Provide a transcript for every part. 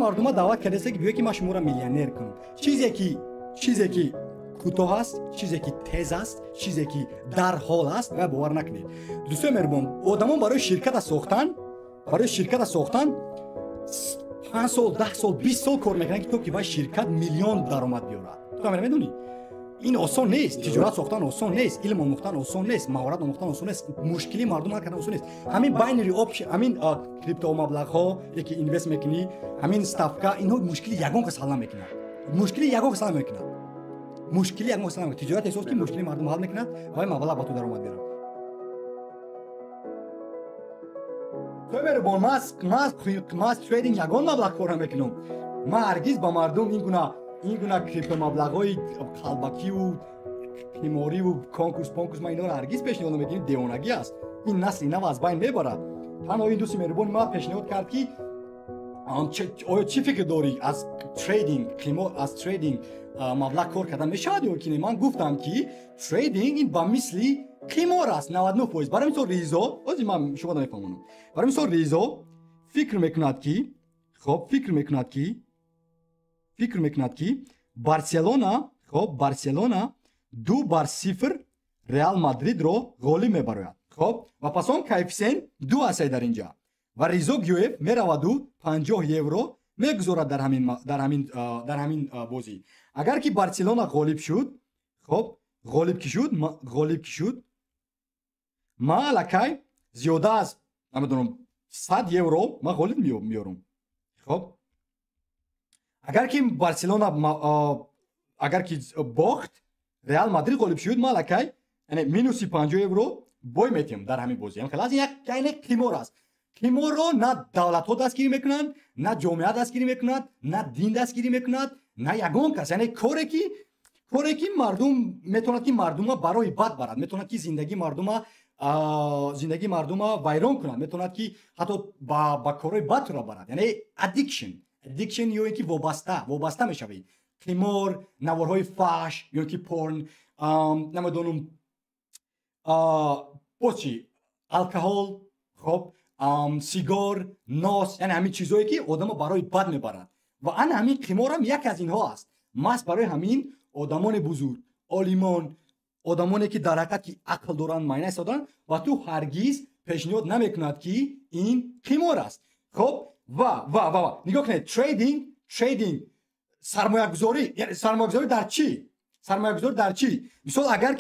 Мардума даъват кардааст, ки биё, ки ман шуморо миллионер кунам. Чизе ки кӯтоҳ аст, чизе ки тез аст, чизе ки дар ҳол аст, ва бовар накунед, дӯстои меҳрубон. Одамон барои ширката сохтан 5 сол, 10 сол, 20 сол кор мекунанд, ки то ки вай ширкат миллион даромад биёрад. Ту ҳамина медонӣ, ин осон нест. Тиҷорат сохтан осон нест, илм омӯхтан осон нест, маҳорат омӯхтан осон нест, мушкили мардум ҳал кардан осон нест. Ҳамин binary option, ҳамин крипто маблағҳо, яке invest мекунӣ, ҳамин ставка, инҳо мушкили ягон кас ҳал намекунад. Мушкили ягон кас ҳал намекунад. Мушкили ягон кас ҳал намекунад. Тиҷорат эҳсос, ки мушкили мардум ҳал мекунад ва маблағ ба ту даромад меорад. Меҳрубон, ман trading ягон маблағ кор намекунам. Ман ҳаргиз ба мардум ин гуна крипто маблағҳои қалбакиву қимориву конкурс понкурс, ман инҳоро ҳаргиз пешниҳод намекунам. Девонагӣ аст, ин насли нав аз байн мебарад. Танҳо ин дӯсти меҳрубони ман пешниҳод кард, ки оё чӣ фикр дорӣ, аз trading, қимор, аз trading маблағ кор кардан мешавад ё ки не? Ман гуфтам, ки trading ин ба мисли қимор аст, 99%. Барои мисол, Ризо, ҳозир ман шумо намефаҳмонам. Барои мисол, Ризо фикр мекунад, ки, хоб, фикр мекунад, ки Барселона, хоб, Барселона 2-0 Реал Мадридро ғолиб мебарояд. Хоб, ва пас он коэффисиент 2 астай дар инҷа. Ва Ризо Гюев мераваду 50 евро мегузорад дар ҳамин бозӣ. Агар ки Барселона ғолиб шуд, хоб, ғолиб ки шуд, ман аллакай зиёда аз, намедонам, 100 евро ман ғолиб меёрам. Хоб, агар ки Барселона агар ки бохт, Реал Мадрид ғолиб шуд, ман аллакай, яъне минуси 50 евро бой метиҳам дар ҳамин бозӣ. Хелас, як, яъне қимор аст. Қиморро на давлатҳо дастгирӣ мекунанд, на ҷомеа дастгирӣ мекунад, на дин дастгирӣ мекунад, на ягон кас. Яъне коре ки мардум метавонад, ки мардума барои бад барад, метавонад, ки зиндагии мардума вайрон кунад, метавонад, ки ҳатто ба корҳои бад туро барад. Яъне addiction ё ин ки вобаста мешавӣ. Қимор, наворҳои фаҳш ё ки порн, намедонам, боз чӣ, алкоҳол, хоб, сигор, нос, яъне ҳамин чизое, ки одамо барои бад мебарад. Ва ана ҳамин қиморам яке аз инҳо аст. Маҳз барои ҳамин одамони бузург, олимон, одамоне, ки дар ҳақиқат ки ақл доранд, майна доранд, ва ту ҳаргиз пешниҳод намекунад, ки ин қимор аст. Хоб, ва нигоҳ кунед, trading, сармоягузорӣ. Сармоягузорӣ дар чӣ? Сармоягузорӣ дар чӣ? Мисол, агар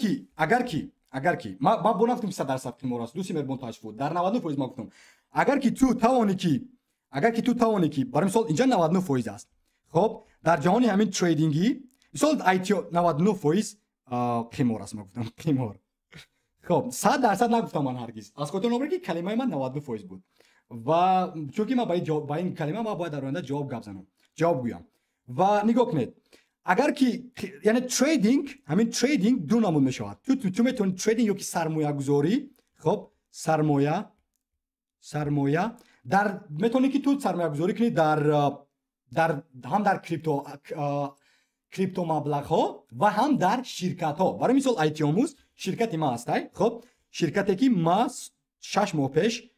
ки ман бо нагуфтам, ки 100% қимор аст, дӯсти меҳрубон Ташфуд, дар 99% ман гуфтам. Агар ки ту тавонӣ ки, барои мисол, инҷа 99% аст. Хоб, дар ҷаҳони ҳамин trading ӣ, мисол, ITO 99% қимор аст, ман гуфтам қимор. Хоб, 100% нагуфтам ман ҳаргиз. Аз хотир нобаред, ки калимаи ман 99% буд. Ва чунки ман ба ин калима ман бояд дар оянда ҷавоб гап занам, ҷавоб гӯям. Ва нигоҳ кунед, агар ки, яъне trading, ҳамин trading ду намуд мешавад. Ту метавонӣ trading ё ки сармоягузорӣ, хоб, сармоя дар, метавонӣ, ки ту сармоягузорӣ кунӣ дар ҳам дар крипто маблағҳо ва ҳам дар ширкатҳо. Барои мисол, Айтиомуз ширкати ман ҳастай. Хоб, ширкате, ки ма 6 моҳ пеш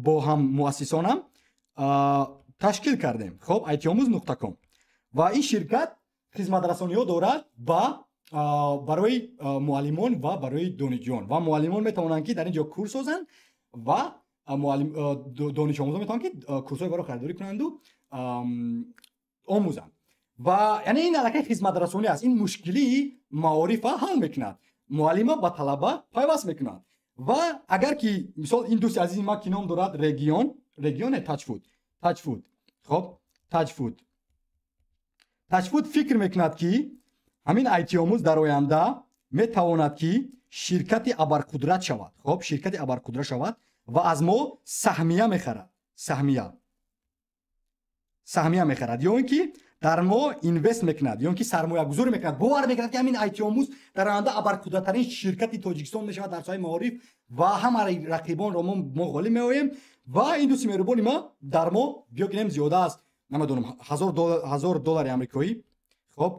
бо ҳам муассисонам ташкил кардем. Хоб, айтиомуз.com. Ва ин ширкат хизматрасониҳо дорад ба барои муаллимон ва барои донишҷӯён. Ва муаллимон метавонанд, ки дар ин ҷо курс созанд, ва донишомӯзон метавонанд, ки курсҳои баро харидорӣ кунанду омӯзанд. Ва яъне ин аллакай хизматрасонӣ аст. Ин мушкилии маорифа ҳал мекунад, муаллима ба талаба пайваст мекунад. Ва агар ки, мисол, ин дӯсти азизи ман, ки ном дорад Регион, Регионе, Тачфуд, Тачфуд, хоб, Тачфуд, Тачфуд фикр мекунад, ки ҳамин Айтиомӯз дар оянда метавонад, ки ширкати абарқудрат шавад. Хоб, ширкати абарқудрат шавад ва аз мо саҳмия мехарад, саҳмия мехарад ё ин ки дар мо invest мекунад, ё ин ки сармоягузорӣ мекунад. Бовар мекунад, ки ҳамин Айтиомӯз дар оянда абарқудраттарин ширкати Тоҷикистон мешавад дар соҳаи маориф ва ҳама рақибонро мо ғолиб меоем. Ва ин дӯсти меҳрубони ма дар мо, биё гирем, зиёда аз, намедонам, 1000 доллари амрикоӣ, хоб,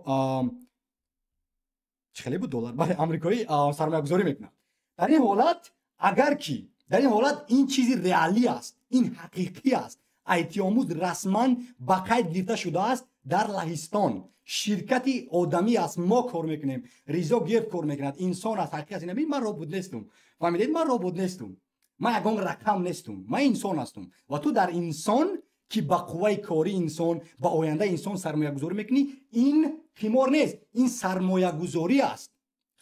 чӣ хеле буд, доллар, бале, амрикоӣ сармоягузорӣ мекунад. Дар ин ҳолат, агар ки дар ин ҳолат ин чизи реалӣ аст, ин ҳақиқӣ аст. IT-омӯз расман ба қайд гирифта шудааст дар Лаҳистон. Ширкати одамӣ аст, мо кор мекунем. Ризо Герд кор мекунад, инсон аст, ҳақиқат ина. Ман робот нестум, фаҳмидед? Ман робот нестум, ман ягон рақам нестум, ман инсон ҳастум. Ва ту дар инсон, ки ба қувваи кори инсон, ба ояндаи инсон сармоягузорӣ мекунӣ, ин қимор нест, ин сармоягузорӣ аст.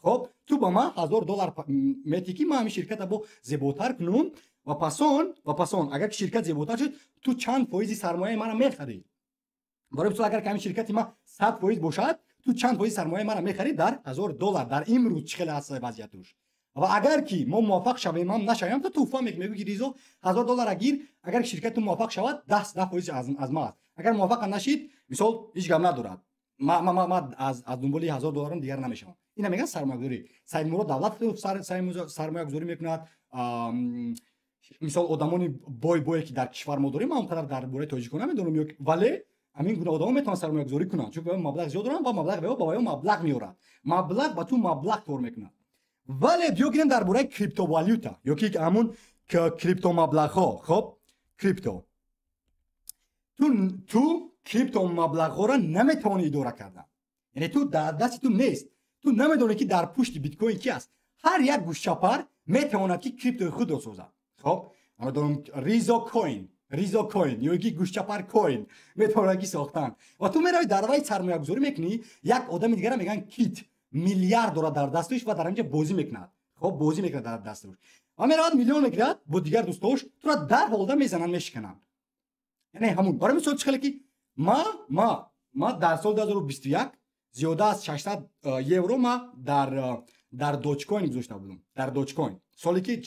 Хоб, ту ба ман 1000 доллар метӣ, ки ман ҳамин ширката бо зеботар кунум, ва пасон агар ки ширкат зеботар шуд, ту чанд фоизи сармояи маро мехарӣ? Барои мисол, агар ки ҳамин ширкати ман 100% бошад, ту чанд фоизи сармояи маро мехарӣ дар 1000 доллар, дар имрӯз чӣ хеле аст вазъиятуш? Ва агар ки мо муваффақ шавем ҳам, нашавем, ту туҳфа мекунӣ, мегӯӣ, ки Ризо, 1000 доллара гир, агар ширкати ту муваффақ шавад, 10% аз ма аст, агар муваффақ нашид, мисол, ҳеҷ гап надорад, ма аз дунболи 1000 долларам дигар намешавам. Ина мегӯянд сармоягузорӣ. Саидмурод Давлат сармоягузорӣ мекунад. Мисол, одамони бой бое, ки дар кишвар мо дорем, ман он қадар дар бораи тоҷикон намедонам, вале ҳамин гуна одамо метавонанд сармоягузорӣ кунанд, чун маблағ зиёд доранд ва маблағ ба ваё маблағ меорад, маблағ ба ту маблағ кор мекунад. Вале биё гирем дар бораи криптовалюта ё ки ҳамун криптомаблағҳо. Хоб, крипто, ту криптомаблағҳоро наметавонӣ идора кардан, яъне ту дар дасти ту нест, ту намедонӣ, ки дар пушти биткоин ки аст. Ҳар як гӯшчапар метавонад, ки криптои худро созад. Хоб, намедонам, Ризо коин, Ризо коин ё ки гӯшчапар коин метавонад, ки сохтан, ва ту меравӣ, дар вай сармоягузорӣ мекунӣ. Як одами дигара мегӯянд, кит миллиард дорад дар дасташ ва дар ҳаминҷа бозӣ мекунад. Хоб, бозӣ мекунад дар дасташ ва меравад, миллион мегирад бо дигар дӯстош, тура дар ҳолда мезананд, мешикананд. Яъне ҳамун, барои мисол, чӣ хеле ки ма дар соли 2021 зиёда аз 600 евро ма дар Доҷкоин гузошта будам, дар Доҷкоин, соле ки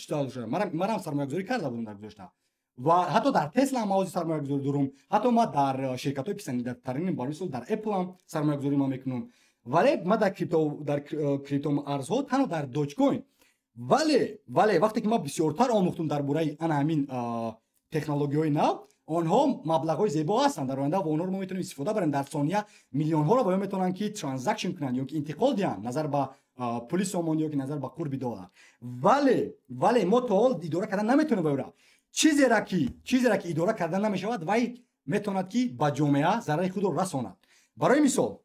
марам сармоягузорӣ карда будам дар гузошта, ва ҳатто дар Тесла ҳам ҳозир сармоягузорӣ дорум, ҳатто ма дар ширкатҳои писандидатарин, барои мисол, дар Apple ҳам сармоягузорӣ ма мекунам. Вале ма дар криптоарзҳо танҳо дар Доҷкоин. Вале вақте ки ман бисёртар омӯхтум дар бораи ана ҳамин технологияҳои нав, онҳо маблағҳои зебо ҳастанд дар оянда ва онҳоро мо метавонем истифода барем. Дар сония миллионҳоро ва ё метавонанд, ки transaction кунанд ё ки интиқол диҳанд назар ба пули сомонӣ ё ки назар ба қурби доллар. Вале мо то ҳол идора кардан наметавонем вайра. Чизера ки идора кардан намешавад, вай метавонад, ки ба ҷомеа зарари худро расонад. Барои мисол,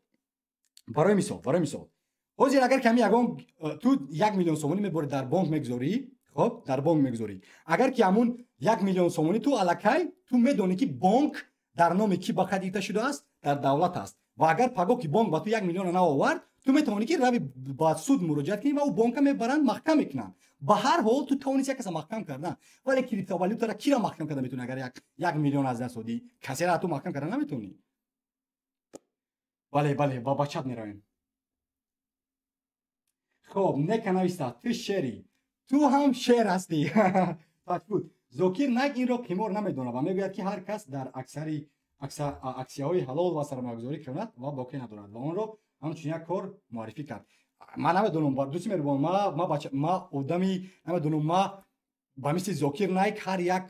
ҳозир агар ками ягон ту 1 миллион сомонӣ меборӣ, дар бонк мегузорӣ, хоб, дар бонк мегузорӣ, агар ки ҳамун 1 миллион сомонӣ ту аллакай ту медонӣ, ки бонк дар номи кӣ ба қайд гирифта шудааст, дар давлат аст, ва агар паго ки бонк ба ту 1 миллиона наовард, ту метавонӣ, ки рави ба суд муроҷиат кунӣ ва ӯ бонка мебаранд, маҳкам мекунанд. Ба ҳар ҳол ту тавонист як каса маҳкам кардан, вале криптовалютара кира маҳкам карда метавонӣ? Агар 1 миллион аз даст додӣ, касера ту маҳкам карда наметавонӣ. Бале, ба чат меравем. Хоб, нека нависта: ту шери, ту ҳам шер ҳастӣ. Буд Зокир Найк инро қимор намедонад ва мегӯяд, ки ҳар кас дар аксари аксияҳои ҳалол ва сармоягузорӣ кунад ва боқӣ надорад ва онро ҳамчун як кор муаррифӣ кард. Ман намедонам, дӯсти меҳрубон, ма одами намедонам, ма ба мисли Зокир Найк ҳар як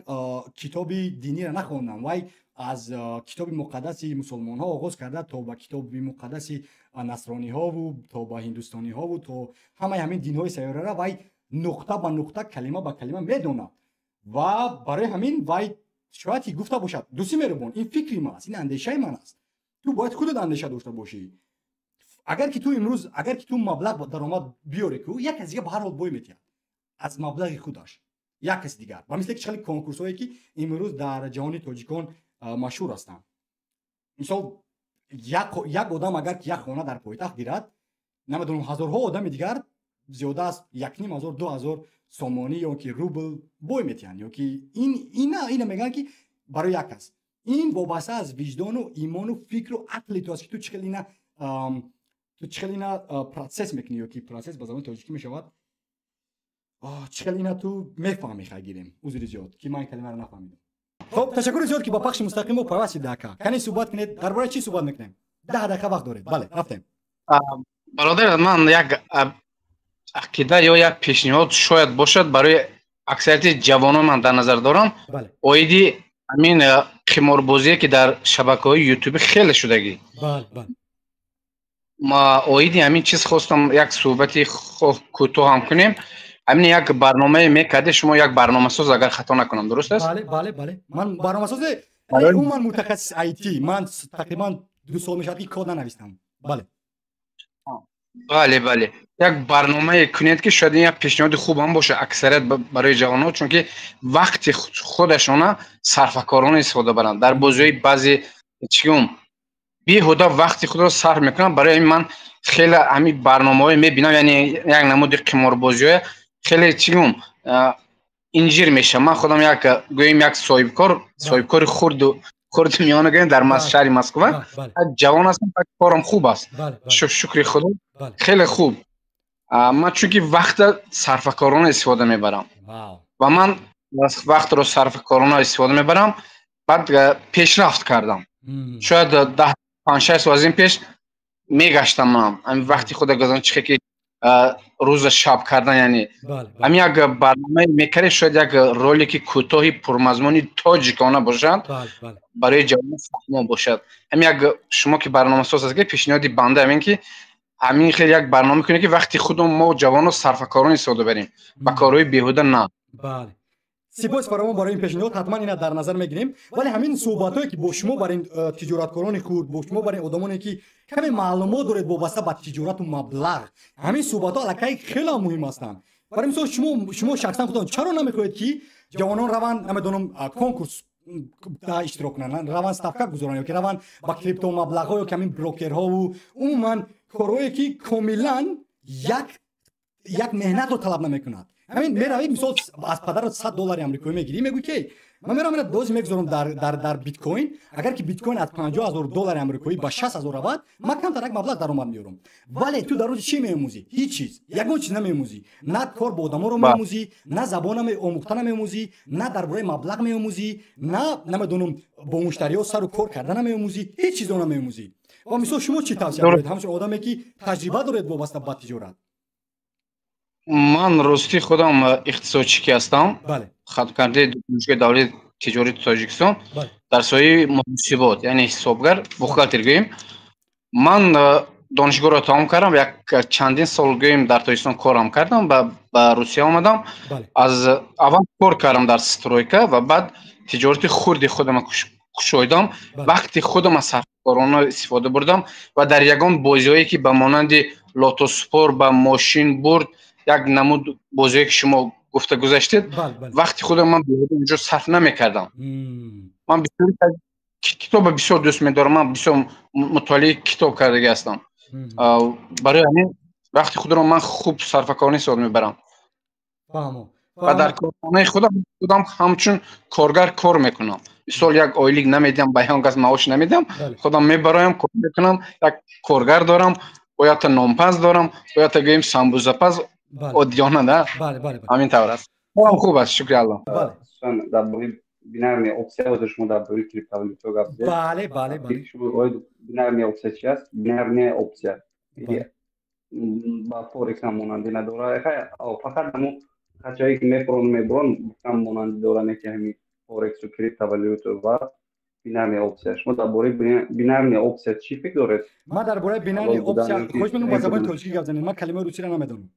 китоби диниро нахондам. Вай аз китоби муқаддаси мусулмонҳо оғоз карда то ба китоби муқаддаси насрониҳову то ба ҳиндустониҳову то ҳамаи ҳамин динҳои сайёрара вай нуқта ба нуқта, калима ба калима медонад ва барои ҳамин вай шояд ки гуфта бошад. Дӯсти меҳрубон, ин фикри ман аст, ин андешаи ман аст. Ту бояд худат андеша дошта бошӣ. Агар ки ту имрӯз, агар ки ту маблағ даромад биёре, ку як кас дига ба ҳар ҳол бой метиҳад аз маблағи худаш, як каси дигар, ба мисли ки хеле конкурсҳое, ки имрӯз дар ҷаҳони тоҷикон машҳур ҳастанд. Мисол, як одам агар ки як хона дар пойтахт гирад, намедонам, ҳазорҳо одами дигар зиёда аз 1500, 2000 сомонӣ ё ки рубл бой метиҳанд. Ё ки ина мегӯянд, ки барои як кас ин вобаста аз виҷдону имону фикру ақли ту аст, ки ту чӣ хел ина процесс мекунӣ, ё ки процесс ба забони тоҷикӣ мешавад, чӣ хел ина ту мефаҳмӣ. Хай, гирем, узри зиёд, ки ман ин калимаро нафаҳмидам. Хоб, ташаккури зиёд, ки ба пахши мустақим мо пайваст шида. Ака, кани суҳбат кунед, дар бораи чӣ суҳбат мекунем? 10 дақиқа вақт доред. Бале, рафтем. Бародар, ман як ақида ё як пешниҳод шояд бошад барои аксарияти ҷавонон, ман дар назар дорам, оиди ҳамин қиморбозие, ки дар шабакаҳои ютубӣ хеле шудагӣ. Ма оиди ҳамин чиз хостам як суҳбати кӯтоҳам кунем. Ҳамин як барномае мекарде шумо, як барномасоз, агар хато накунам, дуруст аст? Бале, ман барномасозе. Умуман мутахассис IT, ман тақрибан 2 сол мешавад, ки код нанавистам, бале. Бале, бале, як барномае кунед, ки шояд ин як пешниҳоди хуб ҳам бошад аксарият барои ҷавонҳо, чунки вақти худашона сарфакорона истифода баранд. Дар бозиҳои баъзе чӣ гум беҳуда вақти худро сарф мекунам. Барои ҳамин ман хеле ҳамин барномаҳое мебинам, яъне як намуди қиморбозиҳое, хеле чӣ гум инҷир мешавам. Ман худам як, гӯем, як соҳибкор, соҳибкори хурду хурди миёна, гӯем, дар шаҳри Москва, ҷавон ҳастам, корам хуб аст, шукри Худо, хеле хуб. Ман чунки вақта сарфакорона истифода мебарам ва ман вақтро сарфакорона истифода мебарам, баъд пешрафт кардам. Шояд 10, 5, 6 сол аз ин пеш мегаштам ман ҳамин вақти худа газон чихе ки рӯза шаб кардан, яъне ҳамин як барномае мекардем, шояд як ролики кӯтоҳи пурмазмуни тоҷикона бошад, барои ҷавон фаҳмо бошад. Ҳамин як шумо ки барномасоз аст, ки пешниҳоди банда ҳамин ки ҳамин хел як барнома кунед, ки вақти худо мо ҷавонро сарфакорон истифода барем, ба корҳои беҳуда на. Бале, сипос фаровон барои ин пешниҳод, ҳатман ина дар назар мегирем. Вале ҳамин суҳбатҳое ки бо шумо бар ин тиҷораткорони хурд, бо шумо бар ин одамоне ки каме маълумот доред вобаста ба тиҷорату маблағ, ҳамин суҳбатҳо аллакай хеле муҳим ҳастанд. Барои мисол, шумо шахсан худтон чаро намехоҳед, ки ҷавонон раванд, намедонам, конкурс иштирок кунанд, раванд ставка гузоранд ё ки раванд ба криптомаблағҳо ё ки ҳамин брокерҳову умуман корҳое, ки комилан як меҳнатро талаб намекунад? Ҳамин меравӣ, мисол, аз падарат 100 доллари амрикоӣ мегирӣ, мегӯӣ, ки ман меравам, ина дози мегузорам дар биткоин, агар ки биткоин аз 50 000 доллари амрикоӣ ба 60 000 равад, ман камтар як маблағ даромад меёрам. Вале ту дар рӯзи чӣ меомӯзӣ? Ҳеҷ чиз, ягон чиз намеомӯзӣ. На кор бо одаморо меомӯзӣ, на забона омӯхта намеомӯзӣ, на дар бораи маблағ меомӯзӣ, на, намедонам, бо муштариҳо сару кор карда намеомӯзӣ, ҳеҷ чизро намеомӯзӣ. Ва мисол, шумо чӣ тавсия доред, ҳамчун одаме ки таҷриба доред вобаста ба тиҷорат? Ман ростӣ худам иқтисодчӣ ҳастам, хатмкардаи Донишгоҳи давлати тиҷорати Тоҷикистон дар соҳаи муҳосибот, яъне ҳисобгар, бухгалтер гӯем. Ман донишгоҳро тамом кардам, як чандин сол, гӯем, дар Тоҷикистон корам кардам, ба Русия омадам. Аз аввал кор кардам дар стройка ва баъд тиҷорати хурди худама кушоидам. Вақти худама сарфкорона истифода бурдам ва дар ягон бозиҳое, ки ба монанди лотоспор, ба мошин бурд, як намуд бозиҳое, ки шумо гуфта гузаштед, вақти худам ман беҳуда онҷо сарф намекардам. Ман бисёр китоба бисёр дӯст медорам, ман бисёр мутолиаи китоб кардагӣ ҳастам. Барои ҳамин вақти худро ман хуб сарфакорона истифода мебарам ва дар корхонаи худам ҳамчун коргар кор мекунам. Мисол, як ойлик намедиҳам, ба ягон кас маош намедиҳам, худам мебароям, кор мекунам. Як коргар дорам, боядта нонпаз дорам, боядта, гӯем, самбузапаз, оддиёна да, ҳамин тавр аст. Корам хуб аст, шукри Алло. Дар бораи бинарные опция, ҳозир шумо дар бораи криптовалюта гап задед. Бале, бале, бале. Бинарная опция чи аст? Бинарная опция ба форекс ҳам монандӣ надорад, фақат ҳамо хачае ки мефурон мебурон гуфтам монандӣ дорад, не ки ҳамин форексу криптовалюту ва бинарная опция. Шумо дар бораи бинарная опция чӣ фикр доред? Ман дар бораи бинарная опция хоҳиш мекунам, ба забони тоҷикӣ гап занед, ман калимаи русиро намедонам,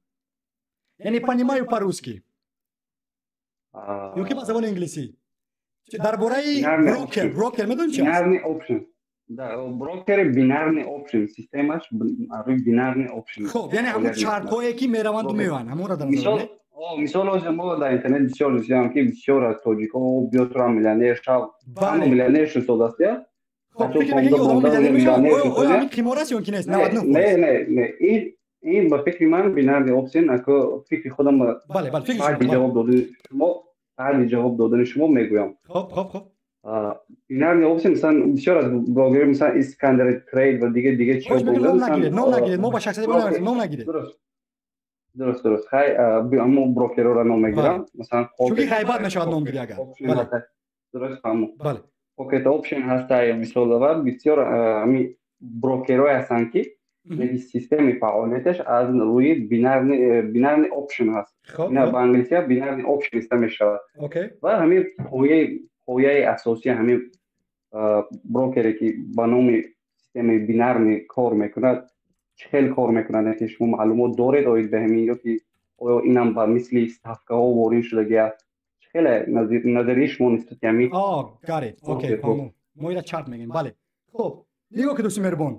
яъне понимаю по-русски, ё ки ба забони англисӣ дар бораи брокер. Брокер медонӣ чи аст? Брокери бинарный option, системаш рӯи бинарный option. Хоб, яъне ҳамон шартҳое, ки мераванду меоянд, ҳамонро дар назар? Мисол, ҳозир мо дар интернет бисёр дидам, ки бисёр аз тоҷикҳо: «Биё, тура миллионер шав, ҳама миллионер шуд аст». Хоб, фикр мекунӣ, одам миллионер мешавад? Оё ҳамин қимор аст ё ки нест? 99? Не, не, не, ин ба фикри ман бинарный option, ако фикри худам. Бале, бале, фикри ҷавоб додани шумо, баъди ҷавоб додани шумо мегӯям. Хоб, хоб, хоб. Бинарный опция, мисалан, бисёр аз блогерҳо, мисалан, Искандер Трейд ва дига дига. Чиҳо. Ном нагиред, ном нагиред, мо ба шахсияти ном нагиред. Дуруст, дуруст. Хай, аммо брокерҳоро ном мегирам, масалан. Чунки ғайбат мешавад номгирӣ агар. Дуруст, фаҳмо. Pocket Option ҳаста, мисол, ва бисёр ҳами брокерҳое ҳастанд, ки системаи фаъолияташ аз рӯи бинарный option ҳаст, ба англисия бинарный option иста мешавад. Ва ҳамин пояи асосии ҳамин брокере, ки ба номи системаи бинарный кор мекунад, чӣ хел кор мекунад, ки шумо маълумот доред оид ба ҳамин, ё ки оё инам ба мисли ставкаҳо ворид шудагӣ аст? Чӣ Хеле назарияи шумо нисбати ҳамин. Got it. Okay, фаҳмидам. Мо ира чарт мегӯем. Бале. Хуб, нигоҳ ки, дӯсти меҳрубон.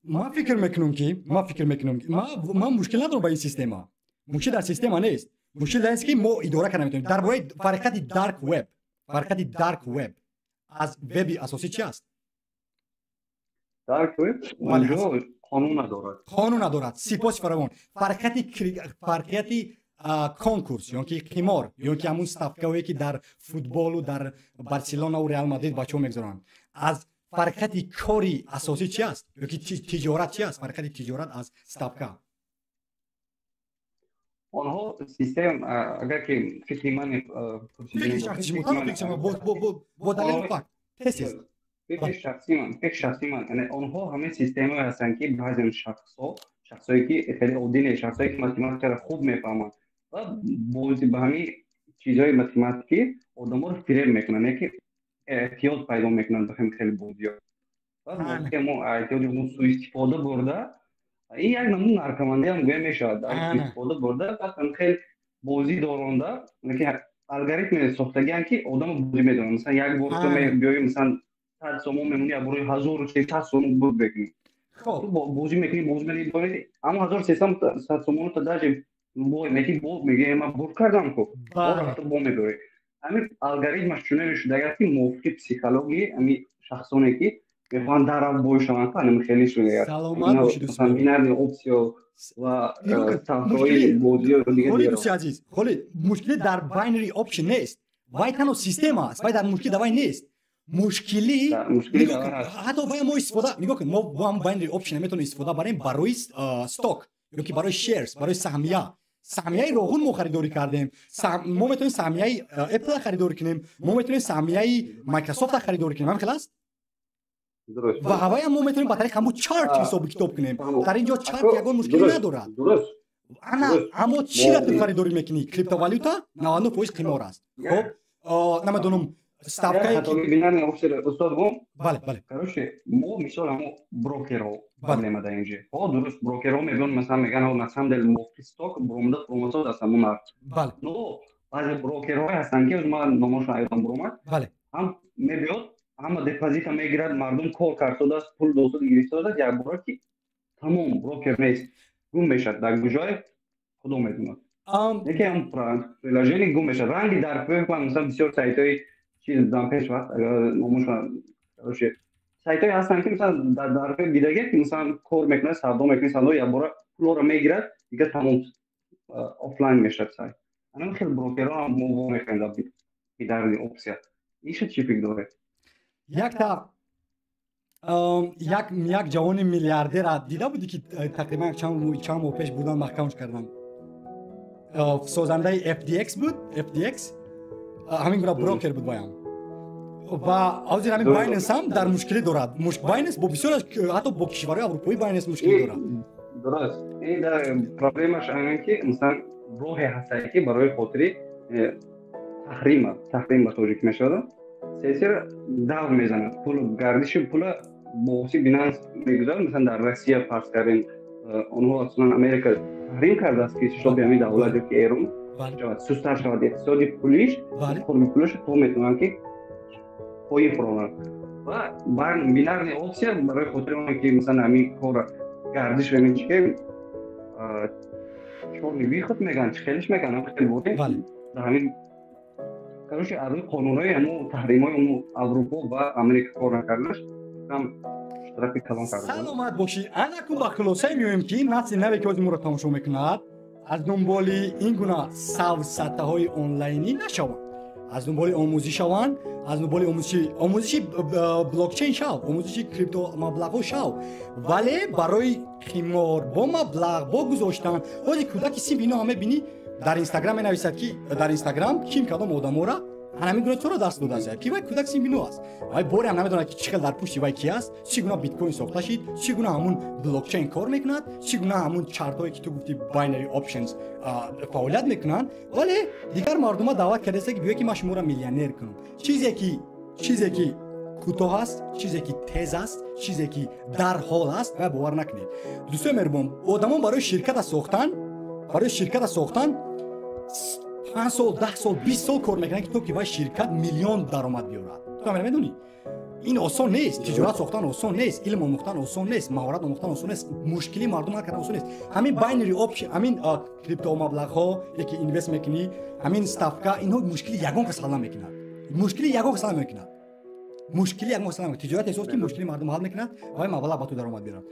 Ман фикр мекунам ки ман мушкил надорам ба ин система. Мушкил дар система нест. Мушкил дар аст, ки мо идора карда наметавонем. Дар бораи фарқияти dark web, фарқияти dark web аз веби асосӣ чи аст? Dark web онҷо қонун надорад. Қонун надорад. Сипоси фаровон. Фарқияти конкурс ё ки қимор, ё ки ҳамун ставкаое, ки дар футболу дар Барселонаву Реал Мадрид бачаҳо мегузоранд, аз фарқияти кори асосӣ чи аст? Ё ки тиҷорат чи аст? Фарқияти тиҷорат аз ставка. Онҳо систем, агар ки фикри ман Фикри шахси шумо, танҳо фикри шумо, бо далелу факт, тез тез. Фикри шахси ман, яъне онҳо ҳамин системае ҳастанд, ки баъзен шахсҳо, шахсое ки хеле оддӣ не, шахсое ки математикаро хуб мефаҳманд ва бози ба ҳамин чизҳои математикӣ одаморо фиреб мекунанд, яке эҳтиёҷ пайдо мекунанд ба ҳамин хеле бозиҳо ва мо эҳтиёҷи мо суистифода бурда, ин як намуд наркоманиям гӯя мешавад, суистифода бурда, пас хеле бозӣ доронда, алгоритме сохтагианд, ки одамо бозӣ медоранд. Масалан, як бор ту биёи, масалан, 100 сомон мемонӣ, як бори 1300 сомон бурд мекунӣ, бозӣ мекунӣ, бозӣ мекунӣ, аммо 1300 сомону та даже бой мекунӣ, бо мегӯӣ: «Ман бурд кардам ку», рафта бо мебарӣ. Ҳамин алгоритмаш чунин шудагиаст, ки мувофиқи психологии ҳамин шахсоне, ки мехоҳанд дарав бой шаванд, ҳамин хеле шудагиаст. Саломат бошед. Бинарный опция ва ставкаҳои бозиё. Холид, дӯсти азиз, холид, мушкилӣ дар binary option нест. Вай танҳо система аст, вай дар мушкил дар вай нест. Мушкилӣ ҳатто вай мо истифода, нигоҳ кун, мо бо ҳам binary option метавонем истифода барем барои stock ё ки барои shares, барои саҳмия. Саҳмияи Роғун мо харидорӣ кардем, мо метавонем саҳмияи Apple харидорӣ кунем, мо метавонем саҳмияи Microsoft харидорӣ кунем, ҳам хел аст? Ва ҳаваям мо метавонем ба тариқи ҳамун чарт ҳисобу китоб кунем. Дар ин ҷо чарт ягон мушкилӣ надорад. Ана, аммо чира ту харидорӣ мекунӣ? Криптовалюта 99% қимор аст. Хоб, намедонам, ставкае. Бале, бале. Короче, мо мисол ҳамо брокерҳо проблема дар инҷо. Ҳо, дуруст, брокерҳо мебиён, масалан, мегӯянд: «На самом деле мувофиқи stock буромада, фуромадсоз аст ҳамон нарх». Но баъзе брокерҳое ҳастанд, ки ман номошон айдон буромад, ҳам мебиёд, ҳама депозита мегирад, мардум кор кардодааст, пул досуд гирифтодааст, якбора ки тамом, брокер нест, гум мешавад, дар куҷое, худо медонад. Яке ҳам приложение гум мешавад, ранги дар ман, масалан, бисёр сайтҳои чиз будам пеш вақт, агар номошон, короче, сайтҳое ҳастанд, ки масалан дар дарф дидаге, ки масалан кор мекунад, савдо мекунад, савдо, якбора пулҳоро мегирад, дигар тамом, офлайн мешавад сайт. Анам хел брокерҳо ҳам мо вомехӯрем дар бинарный опция. Иша чӣ фикр доред? Якта як ҷавони миллиардера дида будӣ, ки тақрибан чанд моҳ пеш бурдан, маҳкамаш карданд. Созандаи FTX буд, FTX ҳамин гуна брокер буд ваям. Ва ҳозир ҳамин Binance ҳам дар мушкилӣ дорад. Binance бо бисёр, ҳатто бо кишварҳои аврупоӣ Binance мушкилӣ дорад. Дуруст, ин проблемаш ҳамин, ки масалан роҳе ҳастае, ки барои хотири таҳрима, таҳрим ба тоҷик мешавад, сесира давр мезанад, пул, гардиши пула бо воситаи Binance мегузарад. Масалан, дар Россия, фарз кардем, онҳо асосан Америка таҳрим кардааст, ки шоби ҳамин давлат ки Эрон шавад, сустар шавад иқтисоди пулиш, қурби пулиш, то метавонанд, ки поин фуроманд. Ва бинарный опция барои хотири он ки масалан ҳамин кора гардиш ҳамин чи ки чёрный выход мегӯянд, чи хелиш мегӯянд, ҳам хел бо дар ҳамин, короче, аз рӯи қонунҳои ҳамо таҳримҳои ҳамо Аврупо ва Америка кор накарданаш ҳам штрафи калон карда. Саломат бошӣ. Анакун ба хулосае меоем, ки насли наве, ки ҳозир моро тамошо мекунад, аз дунболи ин гуна савсатаҳои онлайнӣ нашаванд, аз дунболи омӯзиш шаванд, аз дунболи омӯзиши блокчейн шав, омӯзиши крипто маблағҳо шав, вале барои қимор бо маблағ бо гузоштан. Ҳозир кӯдаки синфи ино ҳам мебинӣ, дар Инстаграм менависад, ки дар Инстаграм ким кадом одамора ҳамин гуна чора дарс додааст, ки вай кӯдак синфи нӯ аст, вай боре ҳам намедонад, ки чӣ хел дар пушти вай ки аст, чӣ гуна биткоин сохта шид, чӣ гуна ҳамун блокчейн кор мекунад, чӣ гуна ҳамун чартҳое, ки ту гуфти, binary options фаъолият мекунанд. Вале дигар мардума даъват кардааст, ки биё, ки ман шуморо миллионер кунам. Чизе ки кӯтоҳ аст, чизе ки тез аст, чизе ки дар ҳол аст, вай бовар накунед. Дӯстои меҳрубон, одамон барои ширката сохтан 5 сол, 10 сол, 20 сол кор мекунанд, ки то ки вай ширкат миллион даромад биёрад. Ту ҳамина медонӣ, ин осон нест. Тиҷорат сохтан осон нест, илм омӯхтан осон нест, маҳорат омӯхтан осон нест, мушкили мардум ҳал кардан осон нест. Ҳамин binary option, ҳамин крипто маблағҳо, яке инвест мекунӣ, ҳамин ставка, инҳо мушкили ягон кас ҳал намекунад. Мушкили ягон кас ҳал намекунад. Мушкили ягон кас ҳал намекунад. Тиҷорат эҳсос, ки мушкили мардум ҳал мекунад ва маблағ ба ту даромад биёрад.